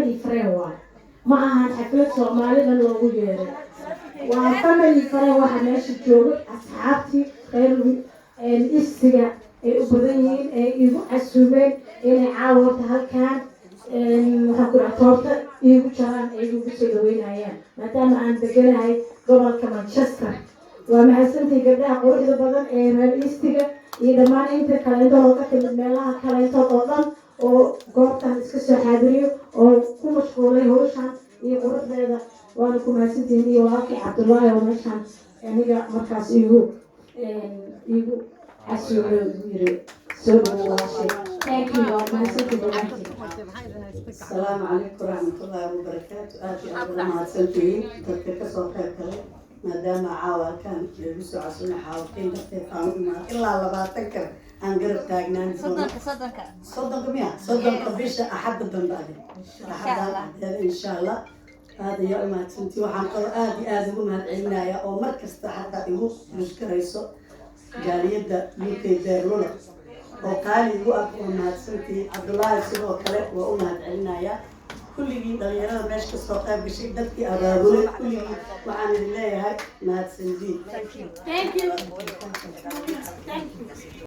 Family friend waay, ma ahan xaflad Soomaalida loogu yeeray, waa family friend. Waxa meesha jooga asxaabtii reer Eastiga ay u badan yihiin ee igu casuumeen inay caawa horta halkan, waxaan ku dhaha, toorta iigu jaraan ay igu soo dhaweynayaan, maadaama aan deganahay gobolka Manchester. Waa mahadsantihi gabdhaha quruxda badan ee reer Eastiga iyo dhammaan inta kaleento oo ka timid meelaha kaleentood oo dhan oo goobtan iska soo xaadiriyo oo ku mashquulay hawshan iyo quruxdeeda. Waana ku mahadsantihiin, iyo walaalkii Cabdullaahi oo meeshan aniga markaas iigu casuumay oo igu yiri, "Soo dhawo, walaashay." Thank you, waa mahadsantihiin dhammaantiin. Asalaamu calaykum waraxmatullaahi wabarakaatu. Aad iyo aad uga mahadsantihiin dadka kasoo qayb galay, maadaama caawa halkaan lagu soo casumay xaawakiin darteed aan u imaan ilaa 20-kan aan garab taagnaan doono. 30-ka, 30-ka. 30-ka miya? 30-ka bisha, Axadda dambe ade, Axadda axadeeda, insha Allah. Aad ayaa u mahadsantihiin. Waxaan kaloo aad iyo aada ugu mahadcelinayaa oo mar kasta xataa igu mushkarayso jaaliyadda UK Beerlula oo qaali igu ah. Waa mahadsantihiin. Cabdullaahi sidoo kale waa u mahadcelinayaa. Kulligii dhalinyarada meesha kasoo qayb gashay, dadkii abaabulay, kulligii waxaan idin leeyahay mahadsandiin. Thank you. Thank you.